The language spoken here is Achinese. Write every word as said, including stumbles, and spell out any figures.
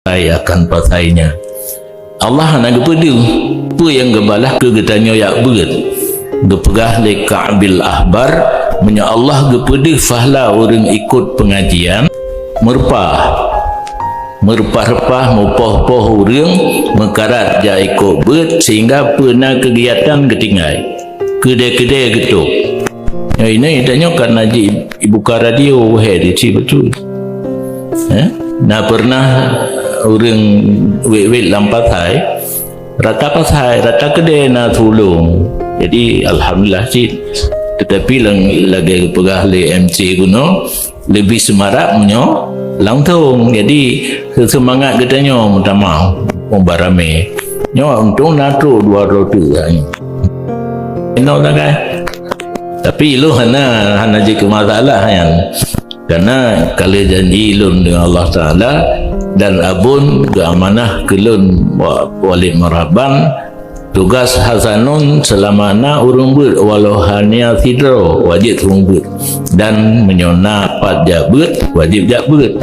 pasai akan pasainya. Allah hana geupeudeuh peue nyang geubalah keu geutanyoe jak beuet. Geupeugah lé Ka'bil Ahbar, meunyoe Allah geupeudeuh pahala ureuëng ikot peungajian, meureupah, meureupah-reupah, meupoh-poh ureuëng meukarat jak ikot beuet, sehingga peue na keugiatan geutinggai, keudè-keudè geutôb. Nyoe ini tanyoe karena ji ibuka radio wahai di si betul. Eh? Na pernah ureuëng wet-wet lam pasai, rata pasai, rata keudè na sulung. Jadi alhamdulillah cit. Tetapi lagée peugah lé M C Guno, lebih semarak meunyoe langsung. Jadi seumangat geutanyoe meutamah, mubaramé. Nyoe untung na trok dua ratus hanya. Inoe sagai. Tapi ilôn hana, hana jeuet keu masalah nyan. Karena ka lheueh janji lôn dengan Allah Taala dan Abon geuamanah keu lôn Walid Marhaban, tugas Hasanun seulama na ureuëng beuet walau hanya sidroe wajéb ureuëng beuet dan meunyoe na pat jak beuet wajéb jak beuet.